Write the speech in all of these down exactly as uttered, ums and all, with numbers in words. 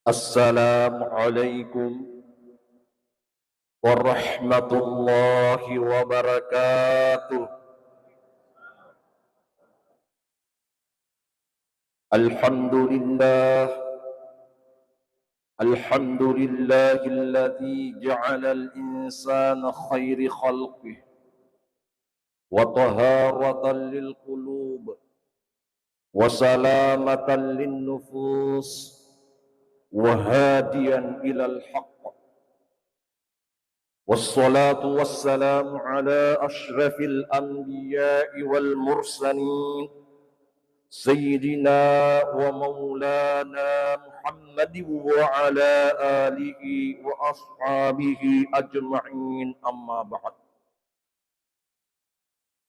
Assalamualaikum warahmatullahi wabarakatuh. Alhamdulillah. Alhamdulillahilladzi ja'alal insana khairi khalqih, wa taharatan lil qulub, wa salamatan lin nufus, wa hadiyan ilal haqq. Wassalatu wassalamu ala asyrafil anbiya'i wal mursalin, sayyidina wa maulana Muhammadin wa ala alihi wa ashabihi ajma'in, amma ba'd.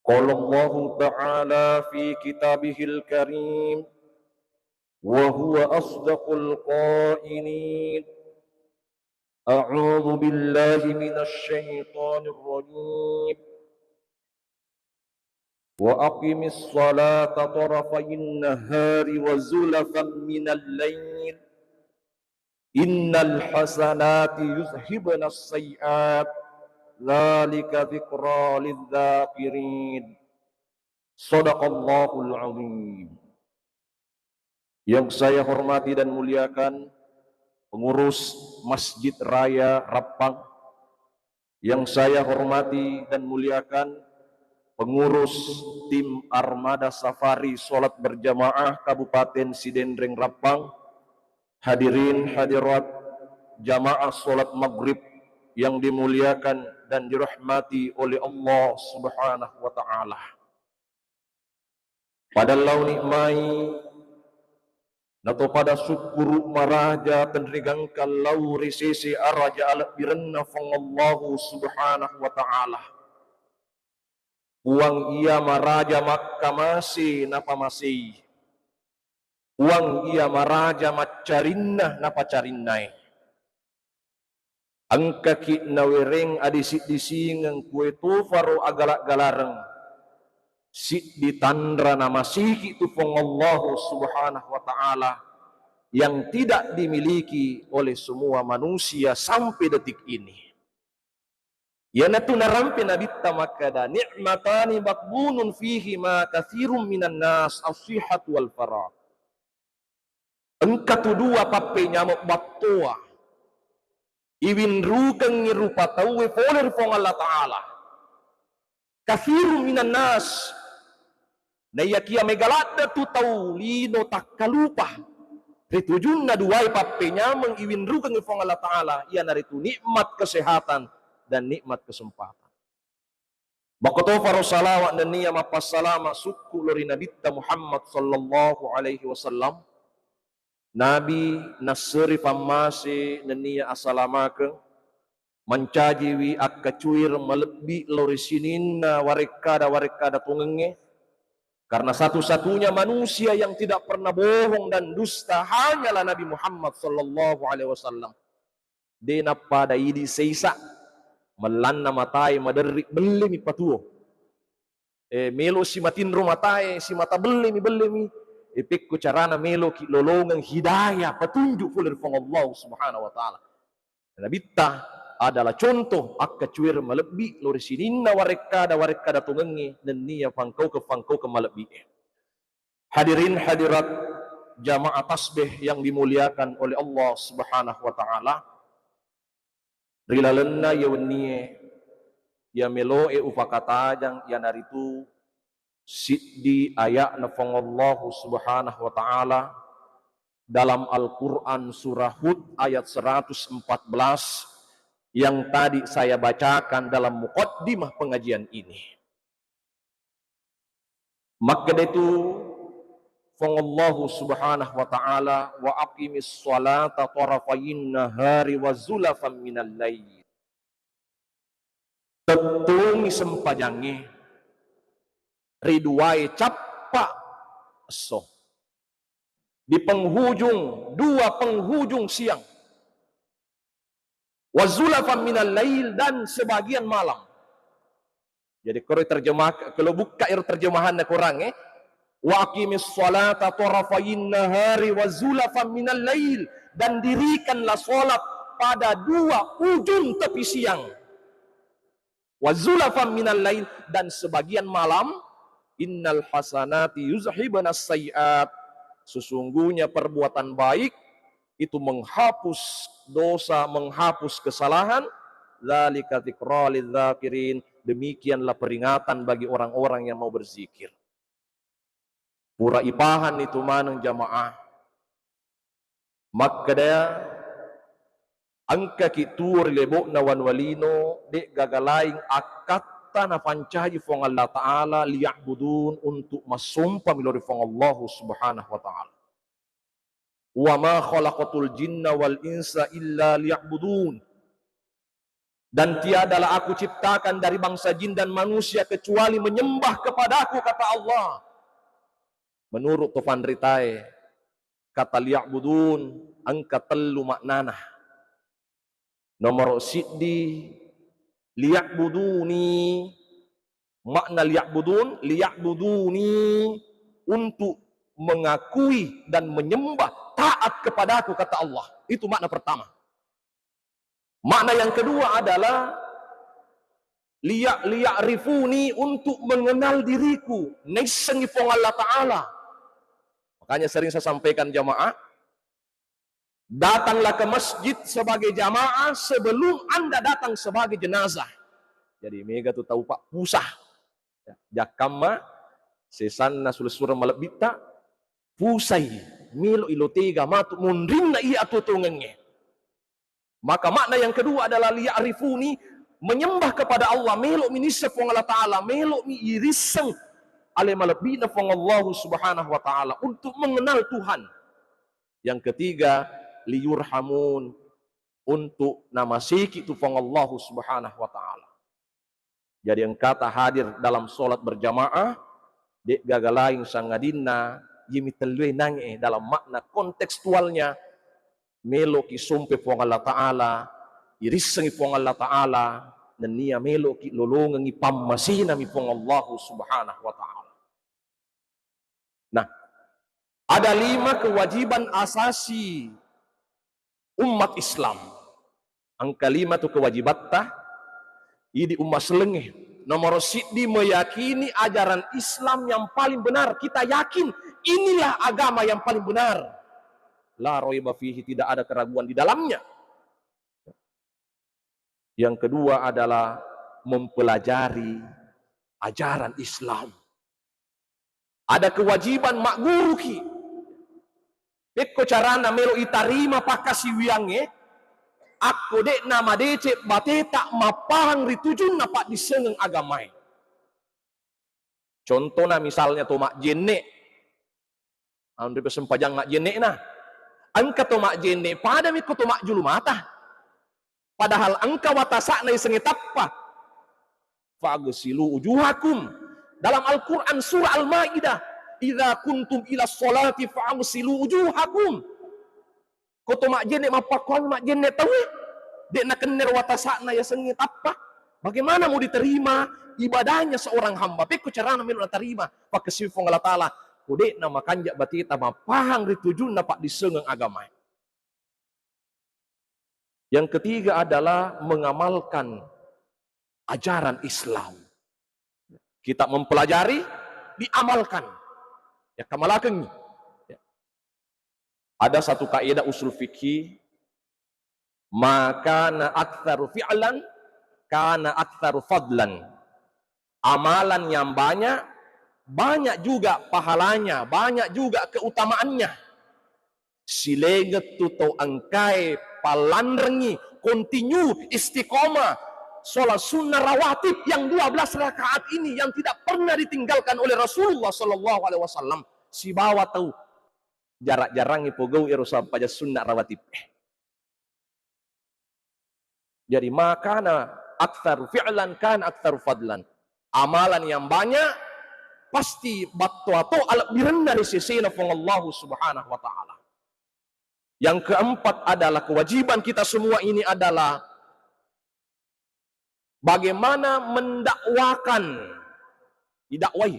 Qala Allahu ta'ala fi kitabihil karim, wa huwa asdaqul qailin. A'udzu billahi minasy syaithanir rajim. Wa aqimis salata tarafayn nahari wa zulafan minal lail. Innal hasanati yuzhibnas sayyi'at. Dzalika dzikra lidz dzakirin. Shadaqallahul azim. Yang saya hormati dan muliakan pengurus Masjid Raya Rappang, yang saya hormati dan muliakan pengurus tim Armada Safari Salat Berjamaah Kabupaten Sidenreng Rappang, hadirin hadirat jamaah salat maghrib yang dimuliakan dan dirahmati oleh Allah Subhanahu wa Ta'ala. Pada laoni mai nato pada sukkuru maraja tenrigangka lao ri sese araja alebbirenna Puang Allahu Subhanahu wa Ta'ala. Puang iya maraja makkamase napamasei. Puang iya maraja maccarinna napacarinnae. Engkaki nawereng adisi-disingeng kue tofaro agala-galareng, siddi tanra namasiki tu Puang Allahu Subhanahu wa Ta'ala yang tidak dimiliki oleh semua manusia sampai detik ini. Iyanatu narampe Nabitta makkeda, "Ni'matani maghbunun fihima katsirun minan nas, as-sihhatu wal faragh." Engka tu dua pappenyameng battoa iwinrukengngi rupa tauwe pole ri Puang Allah Ta'ala. Katsirun minan nas, naiyakiya mega ladde tu tau lino takkalupa ri tujunna duae pappenyameng iwinrukengngi Puang Allah Ta'ala, iyanaritu nikmat kesehatan dan nikmat kesempatan. Makkotofaro salawat nenniya mappassalama sukku lao ri Nabitta Muhammad sallallahu alaihi wasallam. Nabi nasseri pammase nenniya asalamakeng, mancajiwi akkacuir malebbi lao ri sininna warekkada-warekkada tongengnge, karena satu-satunya manusia yang tidak pernah bohong dan dusta hanyalah Nabi Muhammad sallallahu alaihi wasallam. De nappada idi seisa, mellanna matae maderri, bellemi patuo. E, melo simatinro matae, simata bellemi, bellemi. E, pekko carana meloki lolongeng hidayah, petunjuk pole ri Puang Allah Subhanahu wa Ta'ala. Nabitta adalah contoh akkacuer malebbi lao ri sininna warekkada-warekkada tongengnge nenniya pangkaukeng-pangkaukeng malebbi e. Hadirin hadirat jamaah tasbih yang dimuliakan oleh Allah Subhanahu wa Ta'ala, ri lalenna iya wennie iya meloe upakatajang iyanaritu siddi aya'na Puang Allahu Subhanahu wa Ta'ala dalam Al-Quran surah Hud ayat seratus empat belas yang tadi saya bacakan dalam muqaddimah pengajian ini. Makkedatu Puang Allahu Subhanahu wa Ta'ala, "Wa aqimis salata tarafayin nahari wa zulafan minal lail." Tettongi sempajangnge ri duae cappa esso, di penghujung, dua penghujung siang. "Wa zulafan minal lail," dan sebagian malam. Jadi, koro terjemah, kalau buka ero terjemahanna Quran, eh, "Wa aqimis sholata tarafayin nahari wa zulafan minal lail," dan dirikanlah sholat pada dua ujung tepi siang. "Wa zulafan minal lail," dan sebagian malam. "Innal hasanati yuzhibnas sayyiat," sesungguhnya perbuatan baik itu menghapus dosa, menghapus kesalahan. "Dzalika dzikra lidzakirin," demikianlah peringatan bagi orang-orang yang mau berzikir. Pura ipahang itu maneng jamaah. Makkeda, engkaki tuo ri lebo'na wanua lino, de'gaga laing akkatta napancaji Puang Allah Ta'ala, liya'budun, untuk massompa milo ri Puang Allah Subhanahu wa Ta'ala. "Wa ma khalaqtul jinna wal insa illa liya'budun." Dan tiadalah Aku ciptakan dari bangsa jin dan manusia kecuali menyembah kepada-Ku, kata Allah. Menurut to panritae, kata liya'budun engka tellu maknana. Nomoro siddi, liya'buduni, makna liya'budun, liya'buduni, untuk mengakui dan menyembah, taat kepada-Ku, kata Allah. Itu makna pertama. Makna yang kedua adalah liya-, liya'rifuni, untuk mengenal diriku, naissengi Puang Allah Ta'ala. Makanya sering saya sampaikan jamaah, datanglah ke masjid sebagai jamaah sebelum Anda datang sebagai jenazah. Jadi mega tu tau, Pak, pusah. Ya, jakkamma sesanna sulessureng malebbitta, pusai, melo ilo tega matu monrinna iya atuo-tuongengnge. Maka makna yang kedua adalah liya'rifuni, menyembah kepada Allah, melo mi nisseng Puang Allah Ta'ala, melo mi irisseng ale malebbi'na Puang Allah Subhanahu wa Ta'ala, untuk mengenal Tuhan. Yang ketiga, liyurhamun, untuk namaseki tu Puang Allah Subhanahu wa Ta'ala. Jadi engkata hadir dalam sholat berjamaah, de'gaga laing sangadinna yemi tellue nange dalam makna kontekstualnya, meloki sompe Puang Allah Ta'ala, irissengi Puang Allah Ta'ala, nennia meloki lolongengi pammasenami Puang Allah Subhanahu wa Ta'ala. Nah, ada lima kewajiban asasi umat Islam. Engka lima tu kewajibatta idi umma sellengnge. Nomoro siddi, meyakini ajaran Islam yang paling benar. Kita yakin inilah agama yang paling benar. La raiba fihi, tidak ada keraguan di dalamnya. Yang kedua adalah mempelajari ajaran Islam. Ada kewajiban magguruki. Pekko carana melo itarima pakkasiwiangnge, akko de'na madeceng bateta mappahang ri tujunna paddissengeng agamae. Contona misalnya to majjenne, anre sempajang majjenne'na. Engka to majjenne, padami ko to majjulu mata. Padahal engka watasa'na isengnge tappa. Fagsilu wujuhakum. Dalam Al-Quran surah Al-Maidah, "Idza kuntum ila sholati fagsilu wujuhakum." Ko to majjenne, mappakkuami majjenne tauwe, de' nakennero watasa'na yasengnge tappa. Bagaimana mau diterima ibadahnya seorang hamba? Pekko carana melo natarima pakkasiwi Puang Allah Ta'ala, ko de'na makanja bateta mappahang ri tujunna paddissengeng agamae. Yang ketiga adalah mengamalkan ajaran Islam. Kita mempelajari, diamalkan. Ya, kamalakengngi. Ya. Ada satu kaidah usul fikih, "Ma kana aktsaru fi'lan, kana aktsaru fadlan." Amalan yang banyak, banyak juga pahalanya, banyak juga keutamaannya. Silengettu tau engkae pallanrengi, continue, istiqomah, sholat sunnah rawatib yang dua belas rakaat ini yang tidak pernah ditinggalkan oleh Rasulullah sallallahu alaihi wasallam, sibawa tau jarak-jarangi pogau ero sampajang sunnah rawatib. Jadi, ma kana aktsaru fi'lan, kana aktsaru fadlan. Amalan yang banyak pasti battoa to alebbirenna ri sesena Puang Allahu Subhanahu wa Ta'ala. Yang keempat adalah kewajiban kita semua ini adalah bagaimana mendakwakan, didakwai.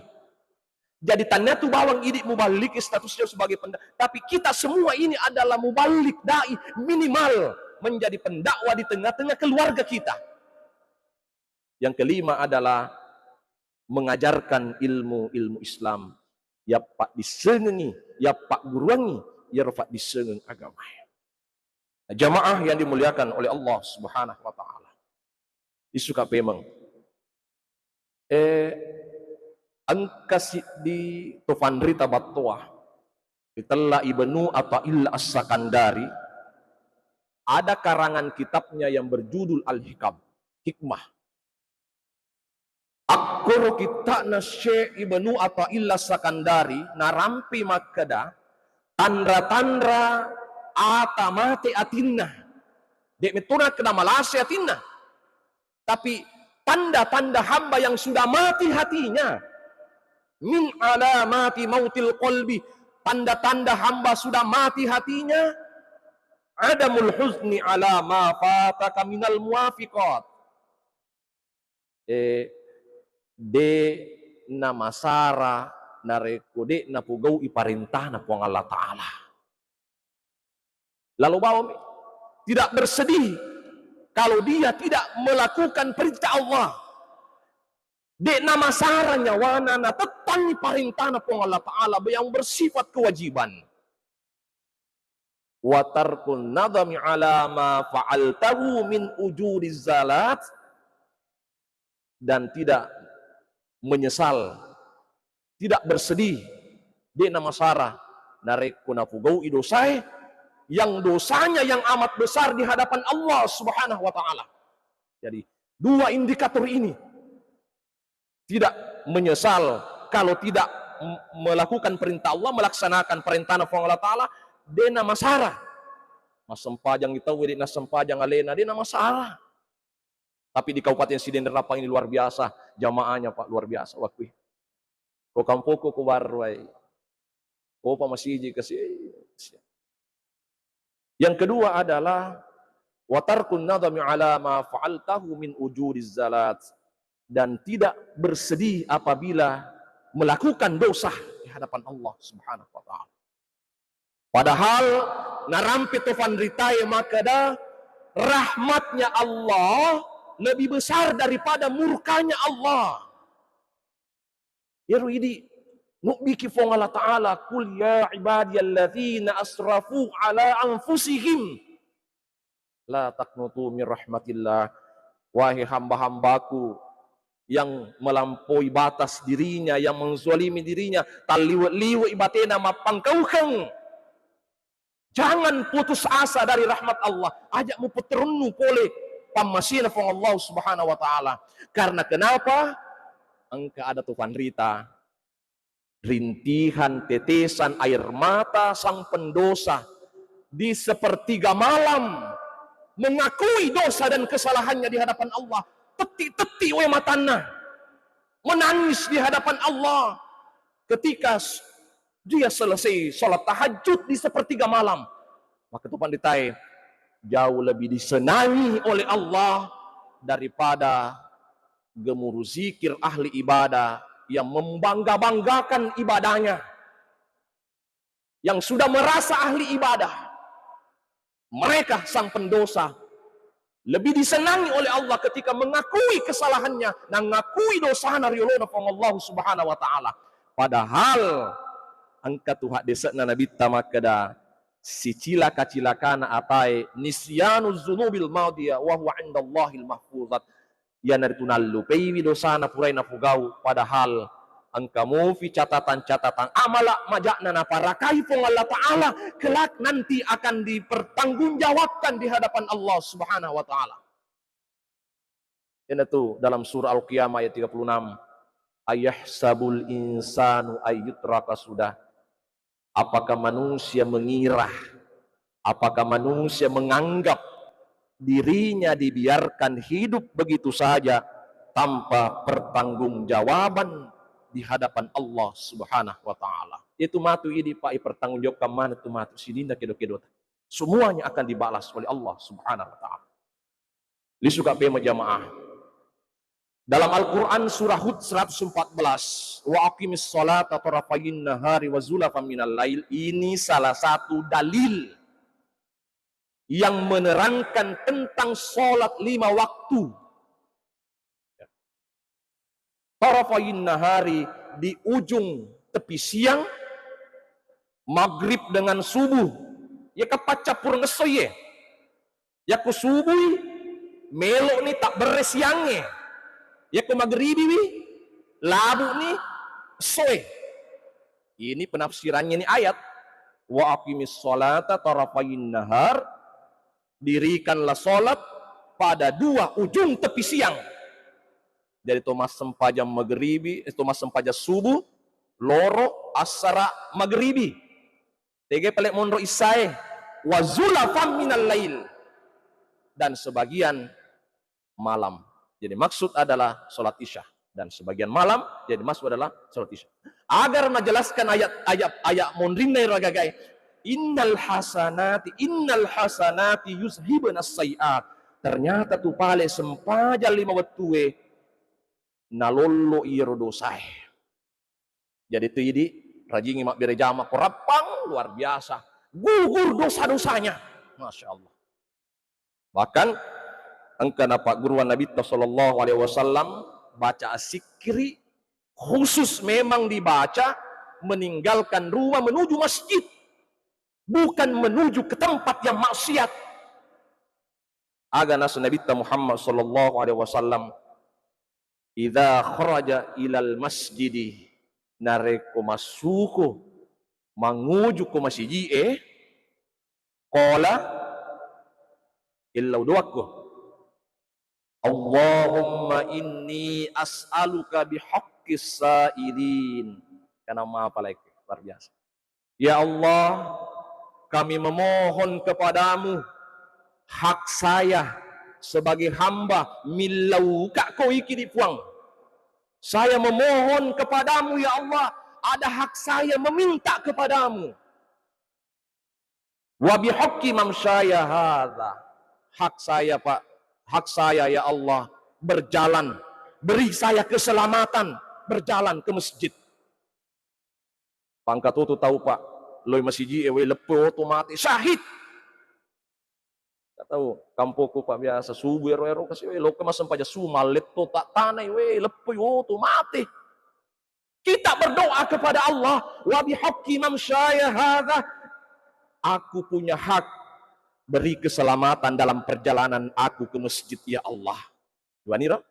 Jadi, tania tu bawang idi muballigh statusnya sebagai pendakwa, tapi kita semua ini adalah muballigh, dai, minimal menjadi pendakwa di tengah-tengah keluarga kita. Yang kelima adalah mengajarkan ilmu-ilmu Islam. Yappa dissengengi, yappa guruangi, yarfa dissengeng agama. Jamaah yang dimuliakan oleh Allah Subhanahu wa Ta'ala. Isuka pemeng. Eh, engka siddi tofanrita battoa, ritella Ibnu Athaillah As-Sakandari, ada karangan kitabnya yang berjudul Al-Hikam, Hikmah. Akkoro kitta'na Syekh Ibnu Athaillah Sakandari narampi makkeda, tanra-tanra ata mate atinna. De' metto nakkeda malase atinna. Tapi tanda-tanda hamba yang sudah mati hatinya, min alamati mautil qalbi, tanda-tanda hamba sudah mati hatinya, adamul huzni ala ma fataka minal muwafiqat. Eh, de' namasara narekko de' napogau'i parentana Puang Allah Ta'ala. Lalu bawami tidak bersedih kalau dia tidak melakukan perintah Allah. De' namasara nyawana natettangi parentana Puang Allah Ta'ala yang bersifat kewajiban. Wa tarkun nadami ala ma fa'altahu min ujuri zalat, dan tidak menyesal, tidak bersedih, de' namasara narekko napogau'i dosae, yang dosanya yang amat besar di hadapan Allah Subhanahu wa Ta'ala. Jadi, dua indikator ini tidak menyesal kalau tidak m-, melakukan perintah Allah, melaksanakan perintahna Puang Allah Ta'ala, de' namasara. Massempajang itu, de' nassempajang alena, de' namasara. Tapi di Kabupaten Sidenreng Rappang ini luar biasa, jamaahnya, Pak, luar biasa. Waktu ko kampoko ko barwai, ko pa masiji kasi. Yang kedua adalah wa tarkun nadami ala ma fa'altahu min ujuri zalat, dan tidak bersedih apabila melakukan dosa di hadapan Allah Subhanahu wa Ta'ala. Padahal narampe to fanritae makkeda rahmatnya Allah lebih besar daripada murkanya Allah. Iyaro idi nubbiki Puang Allah Ta'ala, "Qul ya ibadiyalladzina asrafu ala anfusihim la taqnutu min rahmatillah." Wahai hamba-hambaku yang melampaui batas dirinya, yang menzalimi dirinya, talliwe-liwe batena mappangkaukeng. Jangan putus asa dari rahmat Allah. Aja mupeterennu pole pammasena Puang Allah Subhanahu wa Ta'ala. Karena kenapa? Engka ada tu fanrita, rintihan tetesan air mata sang pendosa di sepertiga malam, mengakui dosa dan kesalahannya di hadapan Allah. Tetti-tetti wae matanna, menangis di hadapan Allah ketika s-, dia selesai salat tahajud di sepertiga malam. Maka tu panritae jauh lebih disenangi oleh Allah daripada gemuruh zikir ahli ibadah yang membangga-banggakan ibadahnya, yang sudah merasa ahli ibadah. Mereka sang pendosa lebih disenangi oleh Allah ketika mengakui kesalahannya, nangakui dosana ri yolona Puang Allah Subhanahu wa Ta'ala. Padahal engka tu haddese'na Nabitta makkeda, sicilaka-cilakana atae, nisyanu dzunubil madiyah wa huwa indallahil mahfuzat. Iyanaritu nallupeiwi dosana purai napogau, padahal engka mufi catatan-catatan amala maja'na naparakai Puang Allah Ta'ala, kelak nanti akan dipertanggungjawabkan di hadapan Allah Subhanahu wa Ta'ala. Iyanatu dalam surah Al-Qiyamah ayat tiga puluh enam, "Ayahsabul insanu ayyutraka sudah." Apakah manusia mengira, apakah manusia menganggap dirinya dibiarkan hidup begitu saja tanpa pertanggungjawaban di hadapan Allah Subhanahu wa Ta'ala? Itu matu idi, Pak, pertanggungjawabkan mana tu matu sidinna kedo-kedota. Semuanya akan dibalas oleh Allah Subhanahu wa Ta'ala. Lisuka pema jamaah. Dalam Al-Quran, surah Hud seratus empat belas, "Wa aqimis salata tarafayin nahari wa zulafan minal lail." Ini salah satu dalil yang menerangkan tentang sholat lima waktu. Tarafayin nahari, di ujung tepi siang, maghrib dengan subuh. Iya kapaccappureng esso iye. Yakko subui, melo'ni tabberre siangnge. Yakko maghribiwi, labu'ni essoe. Ini penafsirannya ini ayat. "Wa aqimis salata tarafayin nahar." Dirikanlah salat pada dua ujung tepi siang. Jadi, to massempajang maghribi, eh, to massempajang subuh, loro, assara, maghribi. Tege pale monro issae, "Wa zulafan minal lail," dan sebagian malam. Jadi, maksud adalah salat isya, dan sebagian malam, jadi maksud adalah salat isya. Agar menjelaskan ayat, ayat, ayat monrinna ero agagai, "Innal hasanati, innal hasanati yuzhibna sayyiat." Ternyata tu pale sempajang lima wettue, nalollo iyaro dosae. Jadi tu idi, rajingi mabbere jama ko rappang, luar biasa. Gugur dosa-dosanya. Masya Allah. Bahkan engka napagguruan Nabitta sallallahu alaihi wasallam baca assikkiri khusus memang dibaca meninggalkan rumah menuju masjid, bukan menuju ke tempat yang maksiat. Aga nasu Nabitta Muhammad sallallahu alaihi wasallam, "Idza kharaja ilal masjidi," narekko massuko manguju ko masiji'e, qala, illau doakko, "Allahumma inni as'aluka bihaqqis sa'ilin." Kana mapalaik, luar biasa. Ya Allah, kami memohon kepadamu hak saya sebagai hamba, millauka ko iki di Puang. Saya memohon kepadamu, ya Allah, ada hak saya meminta kepadamu. Wa bihaqqi mamsyaya hadza. Hak saya, Pak, hak saya, ya Allah, berjalan. Beri saya keselamatan berjalan ke masjid. Pangkatutu tau, Pak, loi masiji'e, we, leppe oto mate, syahid. Tau kampokku, Pak, biasa subuh ero-ero kasi, we, loka massempajang subuh, malletto tak tanai, we, leppe oto mate. Kita berdoa kepada Allah, "Wa bihaqqi mamsyaya hadza, aku punya hak, beri keselamatan dalam perjalanan aku ke masjid, ya Allah." Duaniro?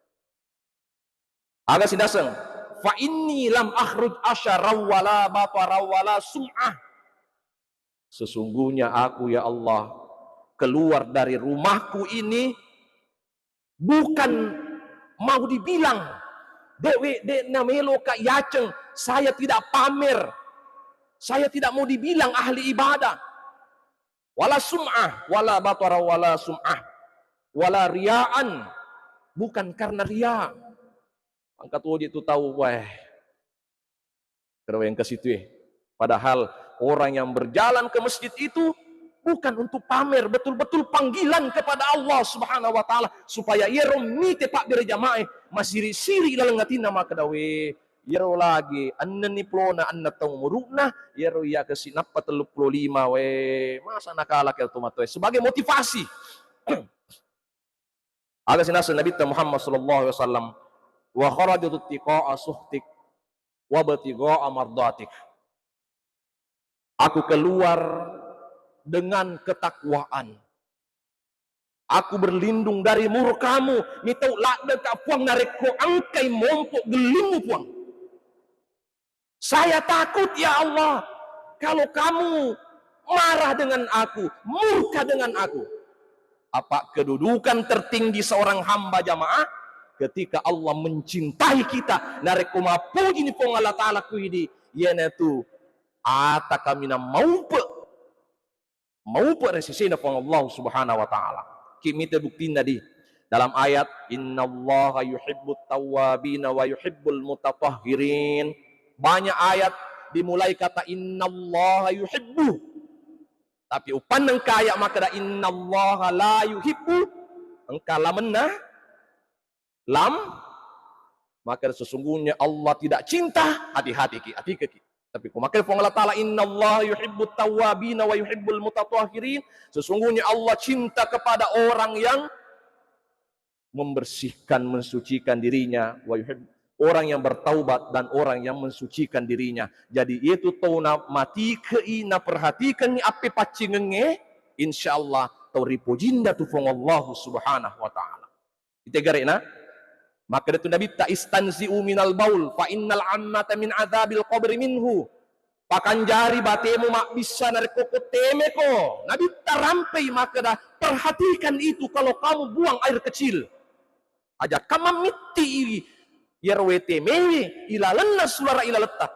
Aga sidaseng, "Fa inni lam akhruj asyara wala batara wala sum'ah." Sesungguhnya aku, ya Allah, keluar dari rumahku ini bukan mau dibilang, dewe, de nameloka yaceng, saya tidak pamer, saya tidak mau dibilang ahli ibadah. Wala sum'ah, wala batara, wala sum'ah, wala ria'an, bukan karena ria. Angkat wodi tu tau, weh. Keraweng ke situ, eh. Padahal orang yang berjalan ke masjid itu bukan untuk pamer, betul-betul panggilan kepada Allah Subhanahu wa Ta'ala, supaya iyaro mite pabbere jamae masiri-siri laleng atinna makkeda, we, iyaro lagi ennenni pulona, enneng taung umuru'na, iyaro iya kasi nappa telluppulo lima, we, masa nakalaki tu matoe, sebagai motivasi. Aga sinaseng Nabitta Muhammad sallallahu alaihi wasallam, "Wa kharajtu tiqa'a sukhtik wa ibtigha'a mardatik." Aku keluar dengan ketakwaan. Aku berlindung dari murkamu, mitau ladde ka Puang narekko engkai mompo gellimmu, Puang. Saya takut, ya Allah, kalau kamu marah dengan aku, murka dengan aku. Apa kedudukan tertinggi seorang hamba jamaah ketika Allah mencintai kita, narekko mappujini Puang Allah Ta'ala kuidi, iyanatu ata kaminang maupe. Maupe ri sesena Puang Allah Subhanahu wa Ta'ala. Ki mita buktinna di dalam ayat, "Innallaha yuhibbut tawwabina wa yuhibbul mutatahhirin." Banyak ayat dimulai kata "Innallaha yuhibbu." Tapi upanna engka ayat makkeda, "Innallaha la yuhibbu." Engka lamenna, lam, Maka sesungguhnya Allah tidak cinta, hati-hati ki, hati ki. Tapi ku makkeda Puang Allah Ta'ala, "Innallaha yuhibbut tawwabina wa yuhibbul mutatahhirin." Sesungguhnya Allah cinta kepada orang yang membersihkan, mensucikan dirinya, wa yuhib-, orang yang bertaubat dan orang yang mensucikan dirinya. Jadi, itu tau na matikei, na perhatikan ni appe paccingengnge, insya Allah tau ripojinna tu Puang Allah Subhanahu wa Ta'ala. Ite gare'na, makkeda tu Nabitta, "Istanzi'u minal baul, fa innal ammata min adzabil qabri minhu." Pakanjari batemu mabbissa narekko ko temeko. Nabitta rampei makkeda, "Perhatikan itu kalau kamu buang air kecil." Aja kamammitti iyaro wae temewe ilalenna sulara ilaletta.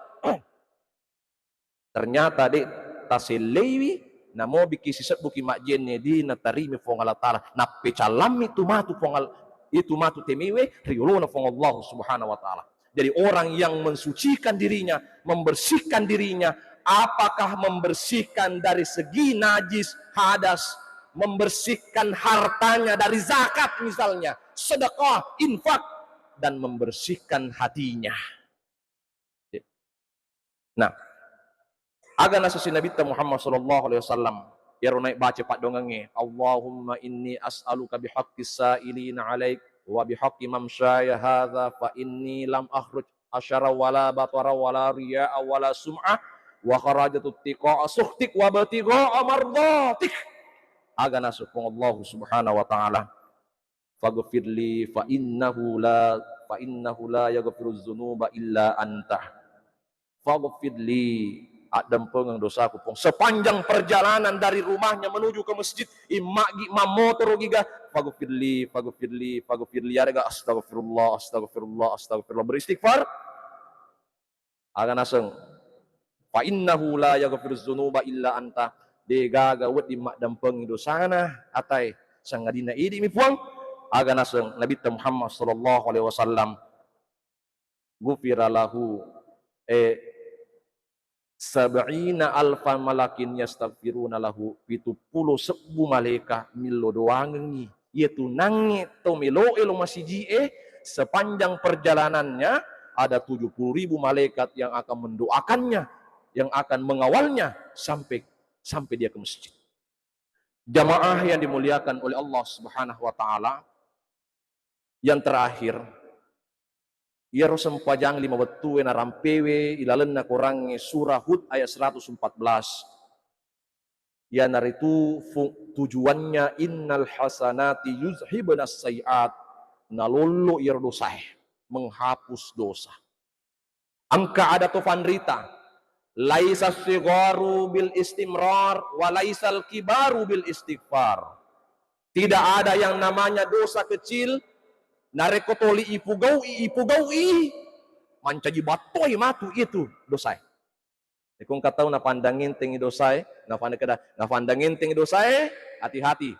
Ternyata de' taselleiwi, namobiki sisebbuki majjenne, de' natarima Puang Allah Ta'ala. Nappecallammi tu matu Puang Al-, itu matu temewe ri olona Puang Allah Subhanahu wa Ta'ala. Jadi orang yang mensucikan dirinya, membersihkan dirinya, apakah membersihkan dari segi najis, hadas, membersihkan hartanya dari zakat misalnya, sedekah, infak, dan membersihkan hatinya. Nah, aga naseng si Nabitta Muhammad sallallahu alaihi wasallam, iyaro naik baca paddoangengnge, "Allahumma inni as'aluka bihaqqis sa'ilina alaik wa bihaqqi mamsyaya hadza fa inni lam akhruj asyara wala batara wala riya'a wala sum'ah wa kharajtu tiqa'a sukhtik wa btigha'a mardatik." Aga naseng Puang Allah Subhanahu wa Ta'ala, "Faghfirli fa innahu la, fa innahu la yaghfiru dzunuba illa anta." "Faghfirli," addampengeng dosaku, Puang. Sepanjang perjalanan dari rumahnya menuju ke masjid, immagi mammotoro giga, "Faghfirli, faghfirli, faghfirli," arega, "Astagfirullah, astagfirullah, astagfirullah," beristighfar. Aga naseng, "Fa innahu la yaghfiru dzunuba illa anta," de' gaga wedding maddampengi dosana atae, sangadinna idi'mi Puang. Aga naseng Nabitta Muhammad sallallahu alaihi wasallam, "Ghufira lahu, eh, sab'ina alfa malakin yastaghfiruna lahu," pitu pulo sebbu malaika millo doangengngi. Iyatu nangnge to melo'e lo masiji'e, sepanjang perjalanannya ada tujuh puluh ribu malaikat yang akan mendoakannya, yang akan mengawalnya sampai, sampai dia ke masjid. Jamaah yang dimuliakan oleh Allah Subhanahu wa Ta'ala, yang terakhir, iyaro sempajang lima wettue narampewe ilalenna Korangnge, surah Hud ayat seratus empat belas. Iyanaritu fu-, tujuannya, "Innal hasanati yuzhibnas sayyi'at," nalollo iyaro dosae, menghapus dosa. Engka ada to fanrita, "Laisa sigharu bil istimrar, wa laisal kibaru bil istighfar." Tidak ada yang namanya dosa kecil, narekko toli ipugau'i, ipugau'i, mancaji battoi matu itu dosae. Iko engka tau napandang entengi dosae, nafandang keda, nafandang entengi dosae, hati-hati.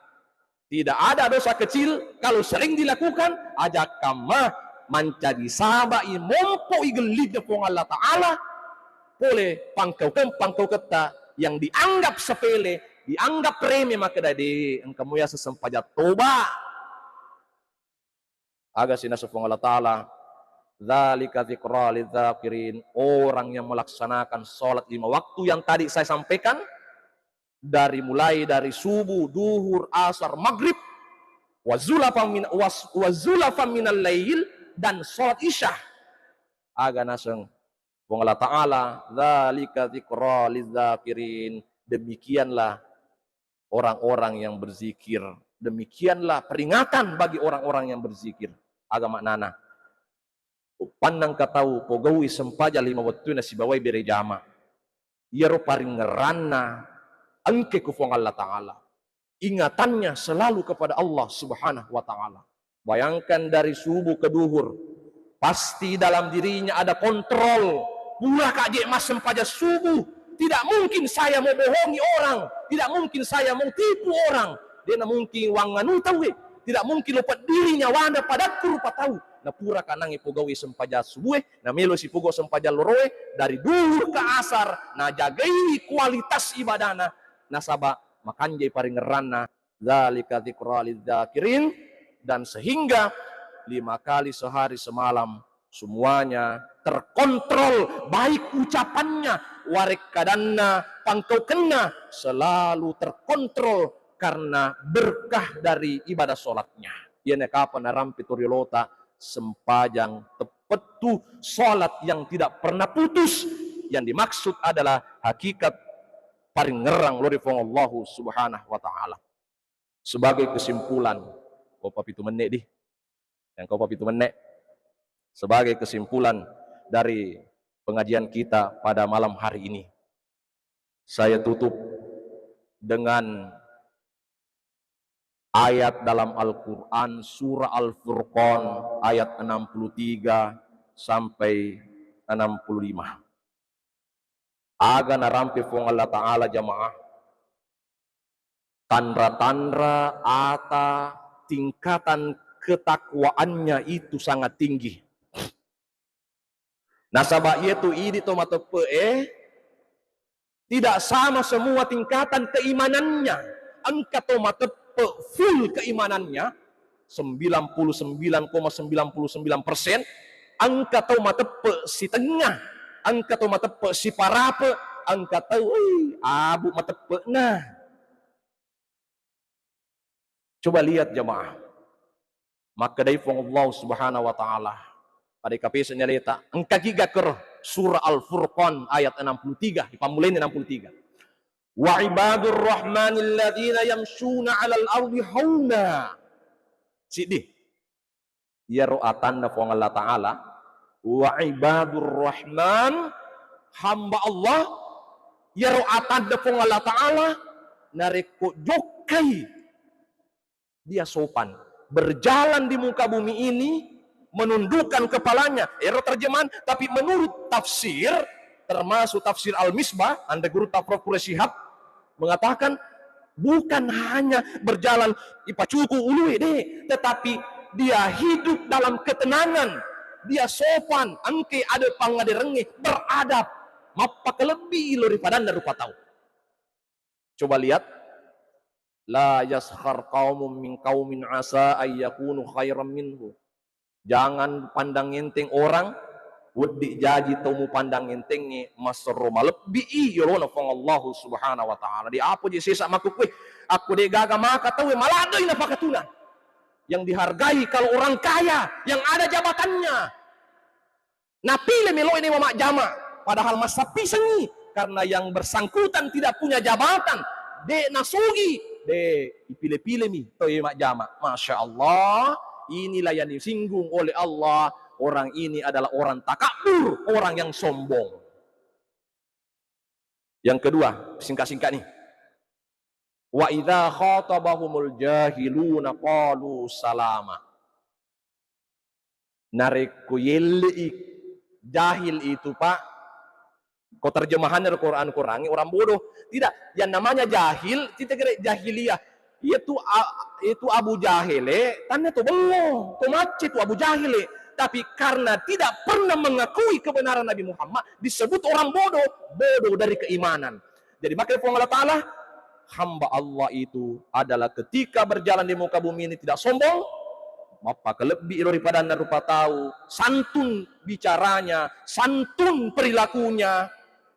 Tidak ada dosa kecil kalau sering dilakukan, aja kamma mancaji sabai mompo'i gellinna Puang Allah Ta'ala, pole pangkaukeng-, pangkauketta yang dianggap sepele, dianggap reme, makkeda de, engka muya sesempajang toba. Aga si naseng Puang Allah Ta'ala, "Dzalika dzikra lidzakirin." Orang yang melaksanakan sholat lima waktu yang tadi saya sampaikan, dari, mulai dari subuh, duhur, asar, maghrib, wa zulafan min, was-, wa zulafan minal lail, dan sholat isya. Aga naseng Puang Allah Ta'ala, "Dzalika dzikra lidzakirin." Demikianlah orang-orang yang berzikir. Demikianlah peringatan bagi orang-orang yang berzikir. Aga maknana? Uppanna engka tau pogau'i sempajang lima wettue nasibawai bere jama. Iyaro paringngeranna engke ku Puang Allah Ta'ala. Ingatannya selalu kepada Allah Subhanahu wa Ta'ala. Bayangkan dari subuh ke duhur, pasti dalam dirinya ada kontrol. Pura kaje massempajang subuh, tidak mungkin saya mau bohongi orang, tidak mungkin saya mau tipu orang. Dena mungkin wanganu tauwe, tidak mungkin lo peddiri nyawana padakku rupa tau. Na pura kanangi pogau'i sempajang subuh, na melo sipogau sempajang loroe, dari duhur ke asar, na jagai kualitas ibadana, nasaba makanjai paringngeranna. Dzalika dzikra lidzakirin, dan sehingga lima kali sehari semalam Semuanya terkontrol, baik ucapannya, warekkadanna, pangkaukenna, selalu terkontrol karena berkah dari ibadah sholatnya. Iyana kapang narampe toriolota sempajang teppettu, sholat yang tidak pernah putus. Yang dimaksud adalah hakikat paringngerang lao ri Puang Allahu Subhanahu wa Ta'ala. Sebagai kesimpulan, ko papitu menit di. Yang ko papitu menit. Sebagai kesimpulan dari pengajian kita pada malam hari ini, saya tutup dengan ayat dalam Al-Quran, surah Al-Furqan, ayat enam puluh tiga sampai enam puluh lima. Aga narampe Puang Allah Ta'ala, jamaah, tanra-tanra ata tingkatan ketakwaannya itu sangat tinggi. Nasaba iyatu idi to mateppe'e, tidak sama semua tingkatan keimanannya. Engka to mateppe full keimanannya, sembilan puluh sembilan koma sembilan puluh sembilan persen, engka to mateppe sitengnga, engka to mateppe siparape, engka to, wih, abu mateppe'na. Coba lihat, jamaah. Makkedai Puang Allah Subhanahu wa Ta'ala, pada kapesa nyaleta, engka giga ker surah Al-Furqan ayat enam puluh tiga, di pammulai enam puluh tiga. "Wa ibadur rahmanil ladzina yamshuna 'alal ardi hauna." Siddi. Iyaro atanna Puang Allah Ta'ala, "Wa ibadur rahman," hamba Allah, iyaro atanna Puang Allah Ta'ala, narekko jokkai dia sopan, berjalan di muka bumi ini, menundukkan kepalanya. Ero terjemahan, tapi menurut tafsir, termasuk tafsir Al-Misbah, anre gurutta Prof Quraish Shihab, mengatakan, bukan hanya berjalan ipacuku ulue, de, tetapi dia hidup dalam ketenangan, dia sopan, engke ada pangaderengnge, beradab, mappakalebbi lao ri padanna rupa tau. Coba lihat, "La yaskhar qaumun min qaumin asa ay yakunu khairan minhu." Jangan pandang enteng orang, wedding jaji tau mupandang entengnge maserro malebbi i yolona Puang Allahu Subhanahu wa Ta'ala. Di apa je sesa makkukue, akko de gaga maka tauwe maladoi napakatuna. Yang dihargai kalau orang kaya, yang ada jabatannya. Napile melo'e dewa majjama, padahal massappisengngi, karena yang bersangkutan tidak punya jabatan, de nasugi, de ipile-pilemi tau e majjama. Masya Allah, inilah yang disinggung oleh Allah, orang ini adalah orang takabur, orang yang sombong. Yang kedua, singkat-singkat nih. "Wa idza khatabahumul jahiluna qalu salama." Narekko yelle'i jahil itu, Pak, ko terjemahannya Al-Quran, Quran orang bodoh. Tidak, yang namanya jahil, kita kira jahiliyah. Itu a-, itu Abu Jahil, eh, tanna to bello, to macce tu Abu Jahil, eh. Tapi karena tidak pernah mengakui kebenaran Nabi Muhammad, disebut orang bodoh, bodoh dari keimanan. Jadi, makanya Puang Allah Ta'ala, hamba Allah itu adalah ketika berjalan di muka bumi ini tidak sombong, mappakalebbi lao ri padanna rupa tau, santun bicaranya, santun perilakunya.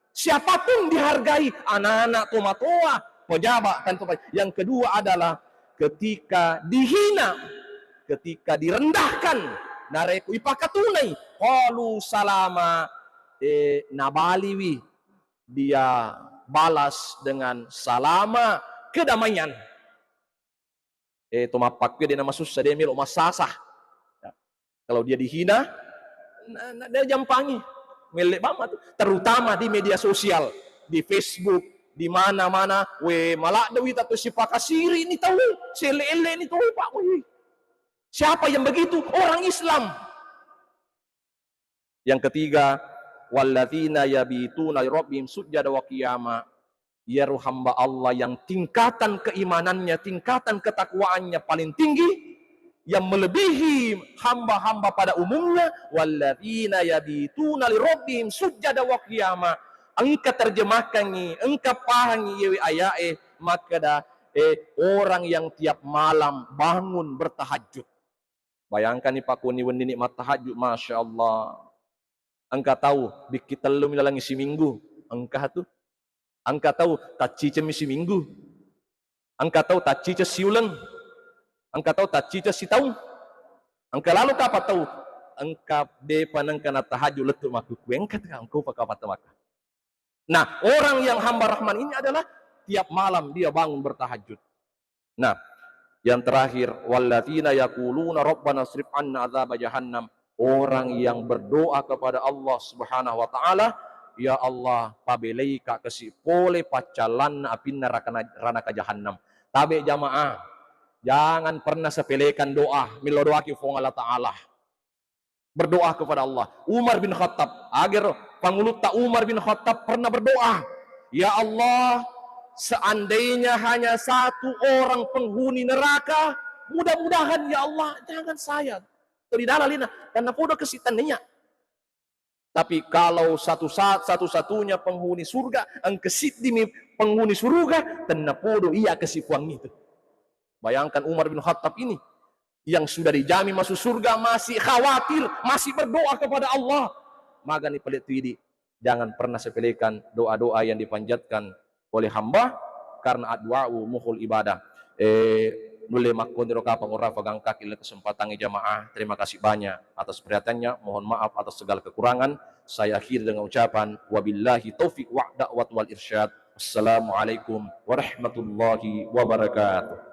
Siapapun dihargai, anak-anak, tomatoa, pejabat, kan, yang kedua adalah ketika dihina, ketika direndahkan, narekko ipakatunai, qalu salama, eh, nabaliwi dia balas dengan salama, kedamaian. Eh, to mappakkue de namasussa, de melo massasa. Ya. Kalau dia dihina, na, na, dia jampangi. Melle bama tu. Terutama di media sosial, di Facebook, di mana-mana, we, maladde wita tu sipakasiri ni tau, selle-elle ni tau, Pak, we. Siapa yang begitu? Orang Islam. Yang ketiga, "Walladzina yabituna li rabbihim sujjada wa qiyama." Iyaro hamba Allah yang tingkatan keimanannya, tingkatan ketakwaannya paling tinggi, yang melebihi hamba-hamba pada umumnya, "Walladzina yabituna li rabbihim sujjada wa qiyama." Engka terjemahkangngi, engka pahangngi iyewe aya'e makkeda, eh, orang yang tiap malam bangun bertahajud. Bayangkani pakkoni wenni ni mattahajud, Masya Allah. Engka tau bikki tellu mi lalengngi siminggu, engka tu. Engka tau tacciceng mi siminggu. Engka tau tacciceng siuleng. Engka tau tacciceng sitaung. Engka lalo kapa tau, engka depa nengka natahajud lettu makkukue, engka tega engko pakapa temaka. Nah, orang yang hamba Rahman ini adalah tiap malam dia bangun bertahajud. Nah, yang terakhir, walladzina yaquluna rabbana srif anna adzaba jahannam. Orang yang berdoa kepada Allah Subhanahu wa Ta'ala, "Ya Allah, pabelei ka kasi pole paccallanna apinna rakana-, ranaka jahannam." Tabe jamaah, jangan pernah sepelekan doa, millau doaki Fuang Allah Ta'ala. Berdoa kepada Allah. Umar bin Khattab, agero pangulutta Umar bin Khattab pernah berdoa, "Ya Allah, seandainya hanya satu orang penghuni neraka, mudah-mudahan ya Allah, jangan saya." Tadi dalalina, karena podo kesitannya. Tapi kalau satu saat satu-satunya penghuni surga, engka siddimi penghuni surga, tenna podo iya kasi Fuang itu. Bayangkan Umar bin Khattab ini yang sudah dijamin masuk surga masih khawatir, masih berdoa kepada Allah. Magani pale tu idi, jangan pernah sepelekan doa-doa yang dipanjatkan oleh hamba, karena addu'a'u mukhul ibadah. Eh, nulle makkoniro kapang ora pagangkaki le kesempatannya jamaah. Terima kasih banyak atas perhatiannya. Mohon maaf atas segala kekurangan. Saya akhiri dengan ucapan wabillahi taufiq wa da'wat wal irsyad. Assalamualaikum warahmatullahi wabarakatuh.